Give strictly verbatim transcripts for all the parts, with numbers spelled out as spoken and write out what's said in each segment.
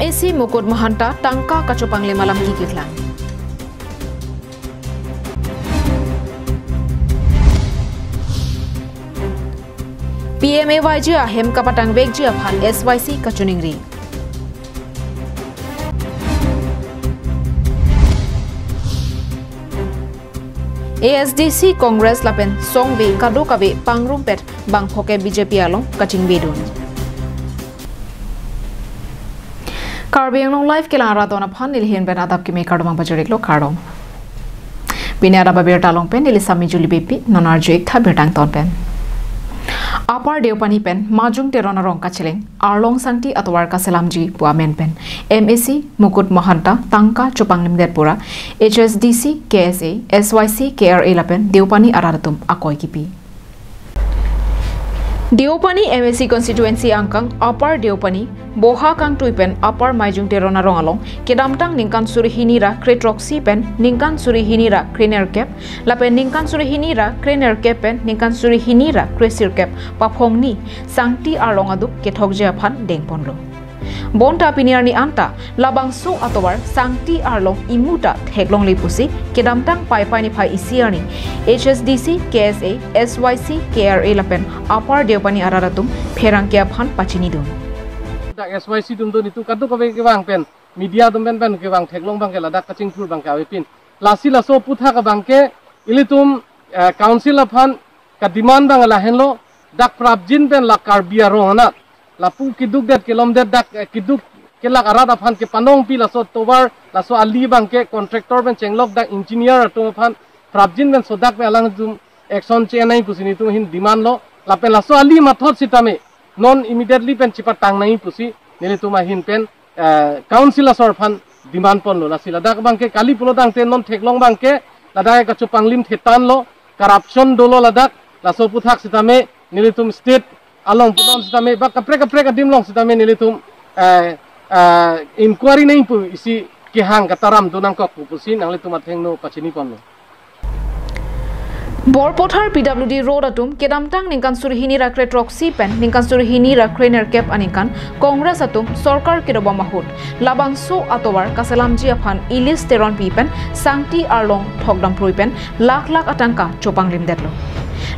M A C Mukut Mahanta tangka kachopanglim alam kiklang. P M A Y G ahem kapatangvekji aphan S Y C kachiningri. A S D C, Congress lapen songve kadokave pangrumpet bang phoke B J P along kachingvedun. Karbi Anglong Live kelang arat aphan neli ahin pen adap kimi kardom pajirlo, kardom. Pini adap abirta along pen neli Sami Juli Beypi, non arju-ik tha birta angton pen. Upper Deopani pen Majung Teron arong kacheleng Arlong Sangti atovar kaselamji pu amen pen M A C Mukut Mahanta tangka chopanglimdet pura H S D C, K S A, S Y C, K R A lapen Deopani arat atum akoi kipi. Deopani M A C constituency angkang Upper Deopani, Boha Kangtui pen Upper Majung Teron arong along kedamtang ningkan suri hini ra krethroksi pen ningkan suri hini ra krenerkep, lapen ningkan suri hini ra krenerkep pen ningkan suri hini ra kresirkep paphongni Sangti Arlong aduk kethokji aphan dengponlo. Bonta pini arni anta labangso atovar Sangti Arlong imu ta theklongle pusi kedamtang Paipai niphai isi arni H S D C, K S A, S Y C, K R A lapen Upper Deopani arat atum pherangke aphan pachinidun. Dak S Y C atum do nitu kadokave kevang pen, media atum pen pen kevang theklong abangke ladak kachingthur abangke avepin. Lasi laso aputhak abangke ilitum, eh, council aphan kademand abang lahenlo, dak prapjin pen la Karbi arong anat lapu kedukdet kelomdet dak, eh, keduk kelak arat aphan kepanongpi laso tovar, laso ali abangke contractor pen chenglok dak engineer atum aphan prapjin pen sodak pen alangtum action che-en nangji pusi nelitum ahin demand lo, lapen laso ali mathot sitame non immediately pen chepatang nangji pusi nelitum ahin pen, eh, council asor aphan demand ponlo. Lasi ladak abangke kali pulo tangte non theklong abangke ladak kachopanglim thetan lo, corruption dolo ladak, laso aputhak sitame nelitum state along punon sitame ba kaprek kaprek adim along sitame nelitum, eh, eh, inquiry nangji pu isi kehang kataram do nangkok pu pusi nanglitum athengno pachini ponlo. Borpathar P W D road atum kedamtang ningkan suri hini ra krethroksi pen ningkan suri hini ra krenerkep aningkan Congress atum sorkar kedobom ahut labangso atovar kaselamji aphan Ilis Teronpi pen Sangti Arlong thokdamprui pen lakh lakh atangka chopanglimdetlo.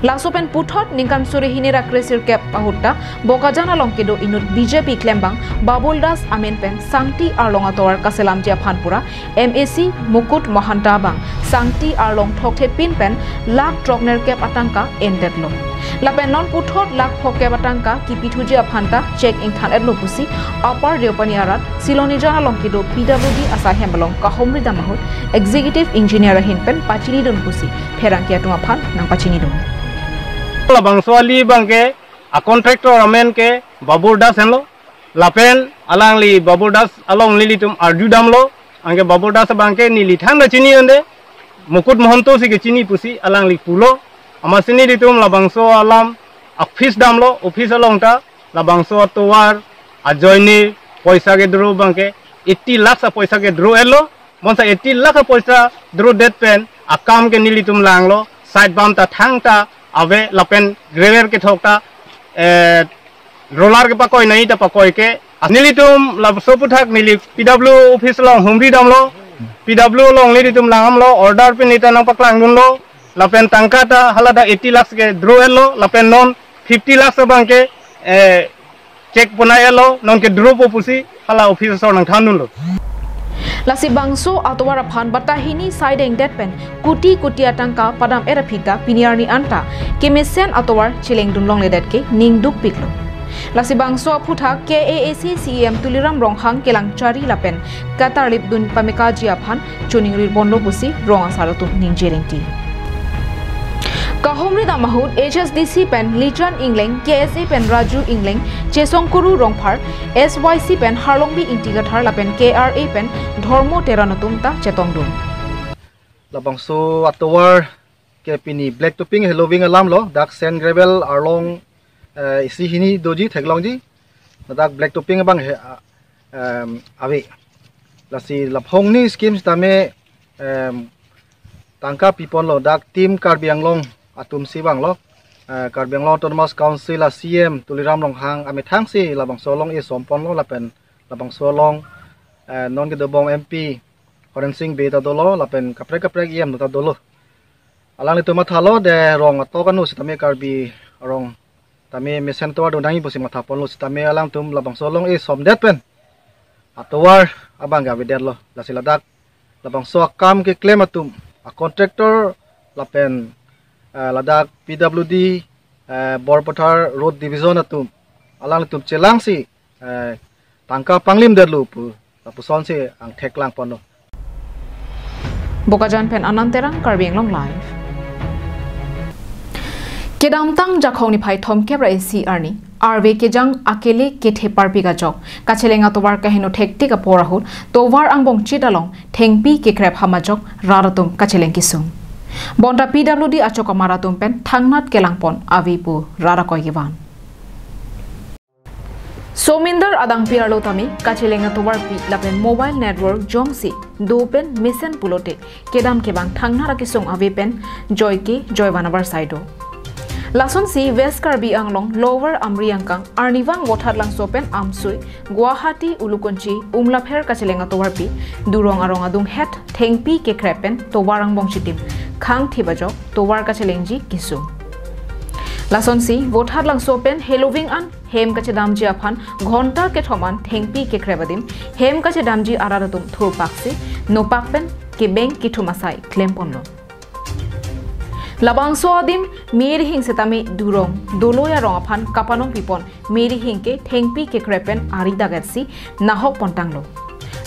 Laso pen puthot ningkan suri hini ra kresirkep ahut ta Bokajan along kedo inut B J P klembang Babul Das amen pen Sangti Arlong atovar kaselamji aphan pura M A C Mukut Mahanta abang Sangti Arlong thokthepin pen lakh throknerkep atangka endetlo. Lapen non puthot lakh phokep atangka kipithuji aphan ta cheque ingthan-etlo pusi Upper Deopani arat Silonijan along kedo P W D asaihem along kahumri dam ahut executive engineer ahin pen pachinidun pusi pherangke atum aphan nangpachinidun. Labangso ali abangke a contractor amen ke Babur Das henlo. Lapen alangli Babur Das along nelitum arju damlo. Anke Babur Das abangke neli thangta chini unde, Mukut Mahanta si kechini pusi alangli pulo. Amatsi nelitum labangso alam office damlo, office along ta labangso atovar ajoine poisa kedraw abangke eighty lakhs apoisa kedraw-etlo. Bonta eighty lakh apoisa drawdet pen akam ke nelitum langlo, side bam ta thangta ave lapen gravel kethok ta, eh, roller kepakoi nangji ta pakoi ke. Nelitum laso aputhak neli P W office along humri damlo, P W along nelitum langdamlo, order pen neta nangpaklangdunlo, lapen tangka ta haladak eighty lakhs kedraw-etlo, lapen non fifty lakhs abangke, eh, cheque ponai-etlo, non kedraw-po pusi hala office asor nangthandunlo. Lasi bangso atovar aphan bata hini saidengdet pen kuti kuti atangka padam-et aphi ta pini arni anta kemesen atovar chelengdunlongledet ke ningdukpiklo. Lasi bangso aputhak K A A C C E M Tuliram Ronghang kelang chari lapen katarlipdun pamekaji aphan choningri ponlo pusi rong asar atum ningje ringti. Kahumri dam ahut H S D C pen Lichan Engleng, K S A pen Raju Engleng, Chesongkuru Rongphar, S Y C pen Harlongbi Ingti Kathar lapen K R A pen Dhormo Teron atum ta chetongdun. Labangso atovar ke pini black topping heloving alamlo, dak sand gravel arlong, eh, isi hini doji theklongji. Ladak black topping abang he, ah, em, ave. Lasi laphongni schemes tame, em, tangka piponlo, dak Team Karbi Anglong atum si vanglo. Eh, Karbi Anglong Autonomous Council a C E M Tuliram Ronghang amethang si labangso along esom ponlo lapen labangso along eh, non kedobom M P Horen Sing Bey ta dolo, lapen kaprek kaprek E M ta dolo. Alanglitum mathalo de rong atok anu sitame Karbi rong tame mesen tovar dun nangji pusi mathaponlo sitame alangtum labangso along e somdet pen atovar abang ke avedetlo. Lasi ladak labangso akam keklem atum, a contractor lapen, eh, ladak P W D, eh, Borpathar Road Division atum, alanglitum chelangsi, eh, tangka panglimdetlo pu lapusonsi angthek langponlo. Bokajan pen Anand Terang, Karbi Anglong Live. Kedamtang Jakhong niphai thomkep ra isi arni arve kejang akele kethe parpik ajok kacheleng atovar kaheno thektik apor ahut tovar angbong chit along thengpi kekrep ham ajok rat atum kacheleng kesung. Bonta P W D achokamar atum pen thangnat kelangpon ave pu rat akoi kevan. Somindar adangpi arlo tame kacheleng atovarpi lapen mobile network jongsi do pen mesen pulote kedam kevang thangnat akesung ave pen joike joivan avarsai do. Lasonsi West Karbi Anglong Lower Amri angkang arnivang Vothatlangso pen Amsui, Guwahati, Ulukunchi, Umlapher kacheleng atovarpi Durong arong adunghet thengpi kekrep pen tovar angbong chitim khang thip ajok tovar kachelengji kesung. Lasonsi Vothatlangso pen heloving an hem kachedamji aphan ghonta kethom an thengpi kekrep adim hem kachedamji arat atum thurpaksi nopak pen kebeng kethum asai klemponlo. Labangso adim me rihing setame Durong doloi arong aphan kapanong pipon me rihing ke thengpi kekrep pen ari dagetsi nahok pontanglo.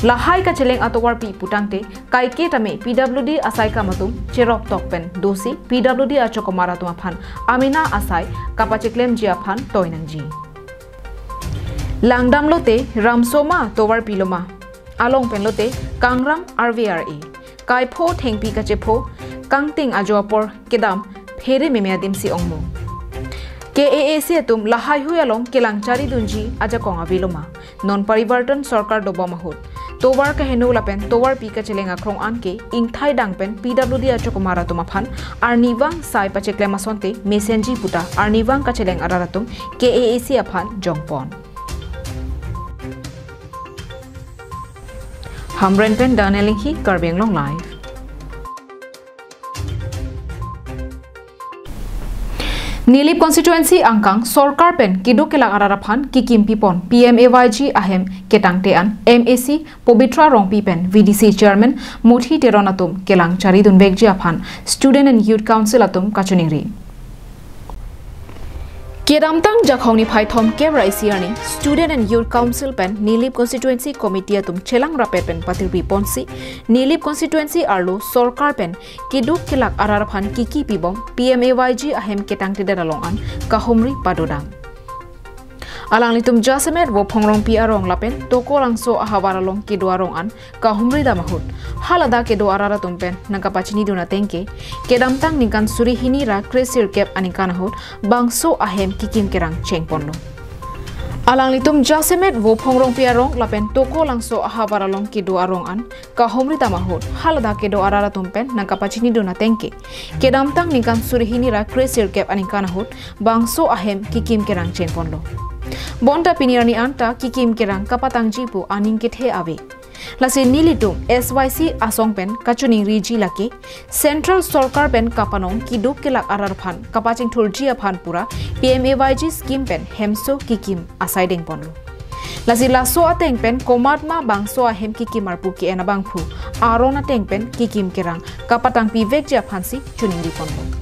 Lahai kacheleng atovarpi putangte kaike tame P W D asaikam atum cherok tok pen dosi P W D achokamar atum aphan amena asai kapacheklemji aphan toi nangji. Langdam lote ramsoma tovarpi loma along pen lote kangram arve ar-e kaipho thengpi kachepho kangting ajo apor kedam phere meme adimsi ongmo. K A A C atum lahai hui along kelang charidunji ajakong ave loma. Non Parivartan Sorkar dobom ahut tovar kaheno lapen tovarpi kacheleng akrong an ke ingthai dang pen P W D achokamar atum aphan arnivang sai pacheklem asonte mesenji puta arnivang kacheleng arat atum K A A C aphan jongpon. Hamren pen Daniel Inghi, Karbi Anglong Live. Nilip constituency angkang sorkar pen keduk kelak arat aphan kekim pipon P M A Y G ahem ketangte an M A C Pobitra Rongpi pen V D C chairman Muthi Teron atum kelang charidunvekji aphan Student and Youth Council atum kachiningri. Kedamtang Jakhong niphai thomkep ra isi arni Student and Youth Council pen Nilip Constituency Committee atum chelang rapet pen patirpi ponsi Nilip Constituency arlo sorkar pen keduk kelak arat aphan kiki pibom P M A Y G ahem ketangtedet along an kahumri padodam. Alanglitum jasemet Vophong Rongpi arong lapen Tokolangso ahavar along kedo arong an kahumri dam ahut, haladak kedo arat atum pen nangkapachinidun ateng ke, kedamtang ningkan suri hini ra kresirkep aningkan ahut bangso ahem kekim kerang chengponlo. Alanglitum jasemet Vophong Rongpi arong lapen Tokolangso ahavar along kedo arong an kahumri dam ahut, haladak kedo arat atum pen nangkapachinidun ateng ke, kedamtang ningkan suri hini ra kresirkep aningkan ahut bangso ahem kekim kerang chengponlo. Bonta pini arni anta kekim kerang kapatangji pu aning kethe ave. Lasi nelitum S Y C asong pen kachiningriji lake, Central Sorkar pen kapanong keduk kelak arat aphan kapachingthurji aphan pura P M A Y G scheme pen hemso kekim asai dengponlo. Lasi laso ateng pen komatma bangso ahem kekim arpu ke-en abangphu aron ateng pen kekim kerang kapatangpivekji aphansi chiningriponlo.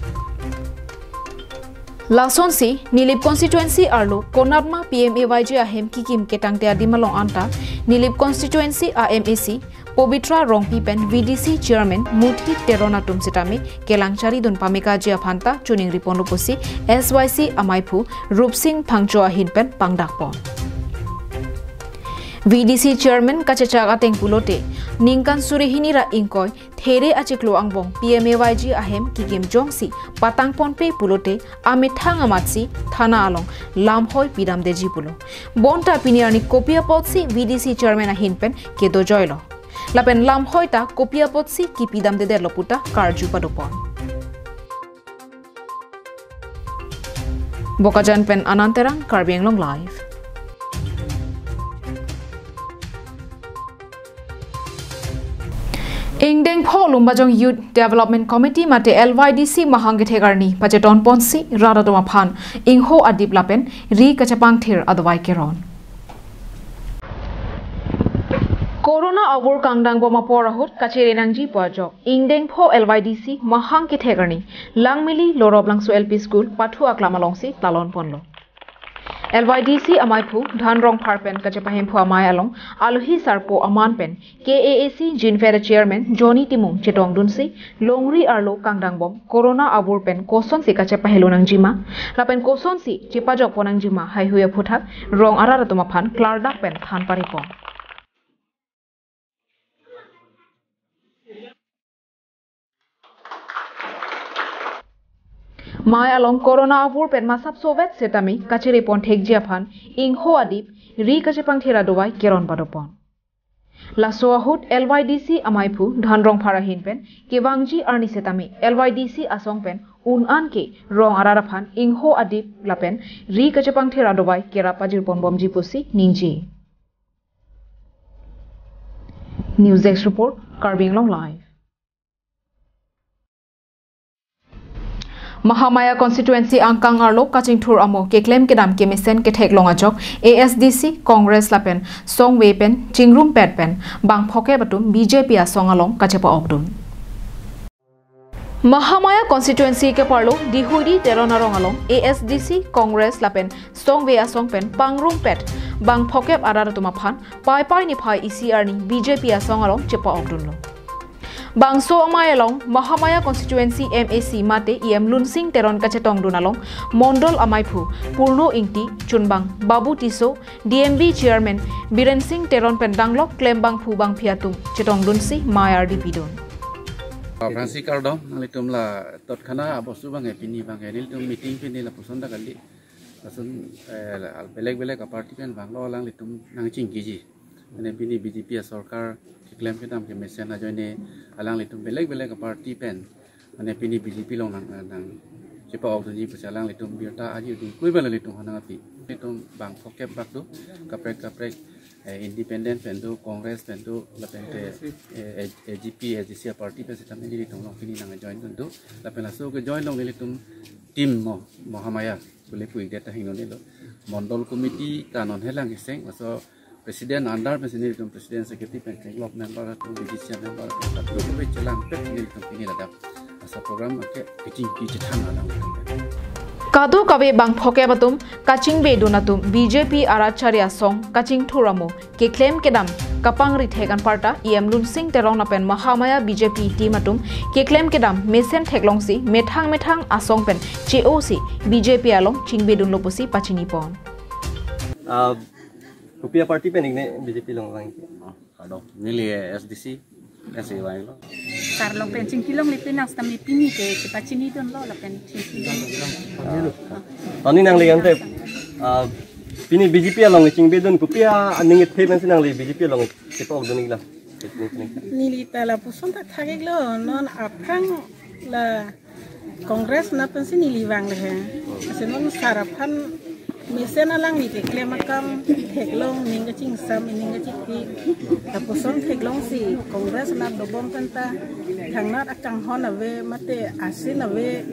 Lasonsi Nilip constituency arlo konatma P M A Y G ahem kekim ketangte adim along anta Nilip constituency a M A C Pobitra Rongpi pen V D C chairman Muthi Teron atum sitame kelang charidun pamekaji aphanta chiningriponlo pusi S Y C amaiphu Rupsing Phangcho ahin pen pangdakpon. V D C chairman kachechak ateng pulote, ningkan suri hini ra ingkoi there achiklo angbong P M A Y G ahem kekim jongsi patangponpe pulote amethang amatsi thana along lamhoi pidamdeji pulo. Bonta pini arni kopi apotsi V D C chairman ahin pen kedojoilo. Lapen lamhoi ta kopi apotsi kipidamdedetlo puta karju padopon. Bokajan pen Anand Terang, Karbi Anglong Live. Ingdeng pho Lumbajong Youth Development Committee mate L Y D C mahang kethek arni pacheton ponsi rat atum aphan ingho adip lapen ri kachepangthir adovai keron. Corona avur kangdang bom apor ahut kachere nangji pu ajok ingdeng pho L Y D C mahang kethek arni Langmili Lorop Langso L P School pathu aklam alongsi lalon ponlo. L Y D C amaiphu Dhan Rongphar pen kachepahemphu amei along alohi sarpo aman pen K A A C Jinfed Chairman Johnny Timung chetongdunsi longri arlo kangdang bom Corona avur pen kosonsi kachepahelo nangjima lapen kosonsi chepajokpo nangjima haihui aphuthak rong arat atum aphan klardak pen than paripon. Mei along Corona avur pen masap sovet setame kachere pon thekji aphan ingho adip ri kachepangthir adovai keron padopon. Laso ahut L Y D C amaiphu Dhan Rongphar ahin pen kevangji arni setame L Y D C asong pen un an ke rong arat aphan ingho adip lapen ri kachepangthir adovai kerap pajirpon bomji pusi ningje. News Desk Report, Karbi Anglong Live. Mahamaya constituency angkang arlo kachingthur amo keklem kedam kemesen ketheklong ajok A S D C, Congress lapen songve pen chingrumpet pen bang phokep atum B J P asong along kachepa-okdun. Mahamaya constituency keparlo Dihuidi Teron arong along A S D C, Congress lapen songve asong pen pangrumpet bang phokep arat atum aphan Paipai niphai isi arni B J P asong along chepa-okdunlo. Bangso amei along Mahamaya constituency M A C mate E M Lunsing Teron kachetongdun along Mondol amaiphu Purno Ingti, chunbang Babu Tisso, D M B chairman Biren Sing Teron pen danglok klembangphu bangphi atum chetongdunsi mei ardi pidun. Aphrangsi kardom, nanglitum la totkhana abostu bang pini bang nelitum meeting pini lapuson ta kali. Lason, eh, belek belek aparty pen banglo alanglitum nangchingkiji. Mane pini B J P asorkar keklem kedam kemesen ajoine alanglitum belek belek aparty pen mane pini B J P along nang, nang chepa-okdunji pusi alanglitum birta aji dun kui bala litum hanang api. Litum bang phokep bak do, kaprek kaprek, eh, independent pen do, Congress pen do, lapen te, eh, A G P, A G C aparty pen setame nelitum along pini nang join dun do. Lapen laso ke join along nelitum team mo, Mahamaya. Bule pu ik det ta hingno nelo. Mondol committee ta non helang keseng, laso president under pen si nelitum president secretary pen chenglok member atum, B G C member atum, ta tu kebe chelang pet nelitum pini ladak. Laso program ke kechingki chethang alang. Kadokave bang phokep atum kachingbedun atum B J P arat chari asong kachingthur amo keklem kedam kapangri thek anparta E M Lunsing Teron lapen Mahamaya B J P team atum keklem kedam mesen theklongsi methang methang asong pen che-osi B J P along chingbedunlo pusi pachinipon. Ah, kopi aparty pen ikne B J P along vang? Ah, kado. Neli S D C, S A Y lo. Karlong pen chingkilongle pen nang setame pini ke chepachinidunlo lapen chingkilong. Tani nangli ante, ah, pini B J P along chingbedun kopi aning ithe pensi nangli B J P along chepa-okdun iklo? Neli ta lapuson ta thak iklo, non aphrang la Congress anat pensi neli vanglo he. Lasi non sar aphan mesen alangli keklem akam theklong, ning kachingsam, ning kachipi, lapuson theklongsi Congress anat dobom pen ta thangnat akanghon ave mate asin ave,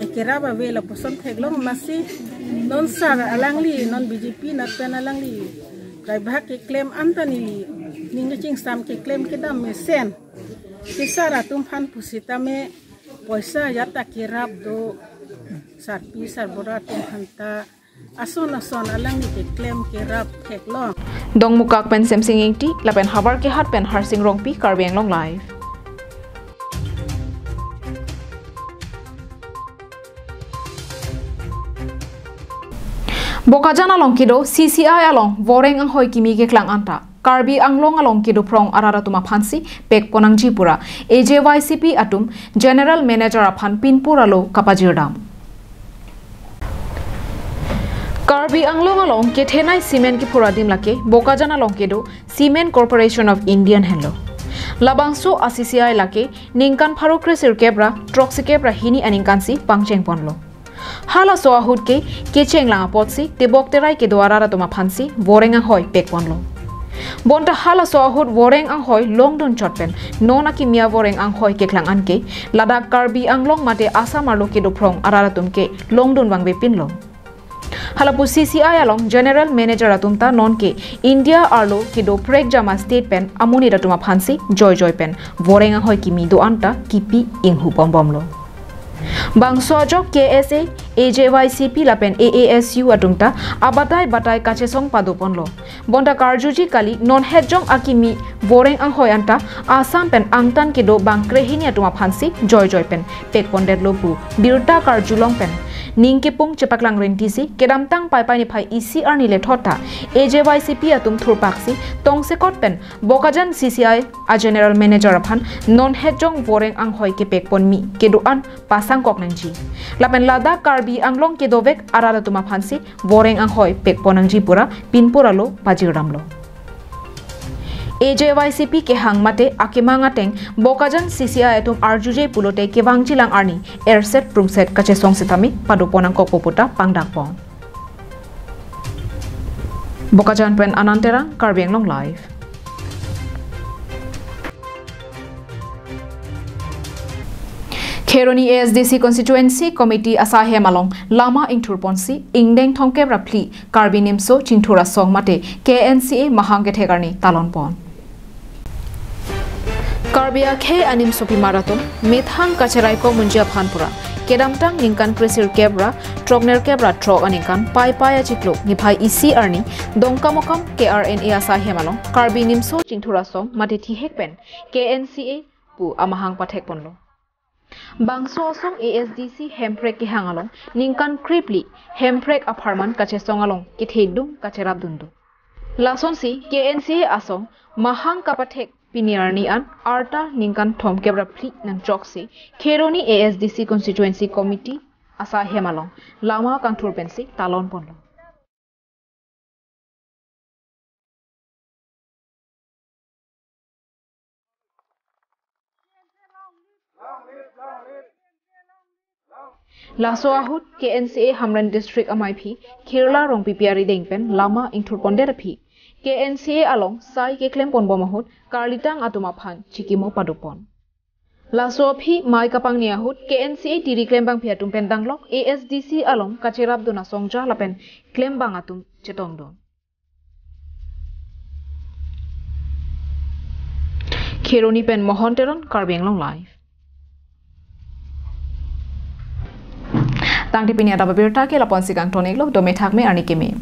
ekerap ave lapuson theklong, lasi non sar alangli, non B J P anat pen alangli raibhak keklem anta neli ning kachingsam keklem kedam mesen. Kesar atum aphan pusitame poisa ajat ta kerap do, sarpi sarbura atum aphan ta ason ason alangli keklem kerap theklong. Dongmukak pen Semsing Ingti, lapen Howraghat pen Harsing Rongpi, Karbi Anglong Live. Bokajan along kedo C C I along voreng anghoi kimi keklang anta Karbi Anglong along kedo phrong arat atum aphansi pekpon nangji pura A J Y C P atum General Manager aphan pinpur alo kapajirdam. Karbi Anglong along kethenei cement kephur adim lake Bokajan along kedo Cement Corporation of India henlo. Labangso a C C I lake ningkan pharo kre sirkep ra throksi kep ra hini aningkansi pangchengponlo. Halaso ahut ke kechenglang apotsi tebok terai kedo arat atum aphansi voreng anghoi pekponlo. Bonta halaso ahut voreng anghoi longdun chot pen non akimi avoreng anghoi keklang anke ladak Karbi Anglong mate Assam arlo kedo phrong arat atum ke longdun vangvepinlo. Halapu C C I along General Manager atum ta nonke India arlo kedo prekjam a-state pen amonit atum aphansi joijoi pen voreng anghoi kimi do-an ta kipi inghu bombomlo. Bangso ajok K S A, A J Y C P lapen A A S U atum ta abatai batai kachesong padoponlo. Bonta karjuji kali, non hetjong akimi voreng anghoi anta Assam pen angtan kedo bang krehini atum aphansi joijoi pen pekpondetlo pu birta karjulong pen ning kepung chepaklang rintisi kedamtang Paipai niphai isi arni lethot ta A J Y C P atum thurpaksi tongsekot pen Bokajan C C I a General Manager aphan non hetjong voreng anghoi kepekponmi kedo-an pasangkok nangji. Lapen ladak Karbi Anglong kedovek arat atum aphansi voreng anghoi pekpon nangji pura pinpur alo pajirdamlo. A J Y C P kehang mate akemang ateng Bokajan C C I atum arjuje pulote kevangjilang arni erset prungset kachesong setame padopon nangkokpo pu ta pangdakpon. Bokajan pen Anand Terang, Karbi Anglong Live. Kheroni A S D C Constituency Committee asaihem along lama ingthurponsi ingdeng thomkep ra phli Karbi Nimso Chingthur Asong mate K N C A mahang kethek arni talonpon. Karbi akhei animsopimar atum methang kacheraikok munji aphan pura kedamtang ningkan kresirkep ra throknerkep ra throk aningkan Paipai achiklo niphai isi arni Dongkamukam K R N A asaihem along Karbi Nimso Chingthur Asong mate thihek pen K N C A pu amahang pathekponlo. Bangso asong A S D C hemprek kehang along ningkan krepli hemprek apharman kachesong along kethedung kacherapdun do. Lasonsi K N C A asong mahang kapathek pini arni an arta ningkan thomkep ra phli nangchoksi Kheroni A S D C Constituency Committee asaihem along lama kangthur pensi talonponlo. Laso ahut K N C A Hamren District amaiphi Khirla Rongpipi arideng pen lama ingthurpondet aphi K N C A along sai keklemponbom ahut karlitang atum aphan chikimo padopon. Laso aphi mei kapangni ahut K N C A tiri klembangpi atum pen danglok A S D C along kacherapdun asongja lapen klembang atum chetongdun. Kheroni pen Mohon Teron, Karbi Anglong Live. Tangte pini adap abirta ke lapu-ansi kangton-iklo, dome thakme arni keme.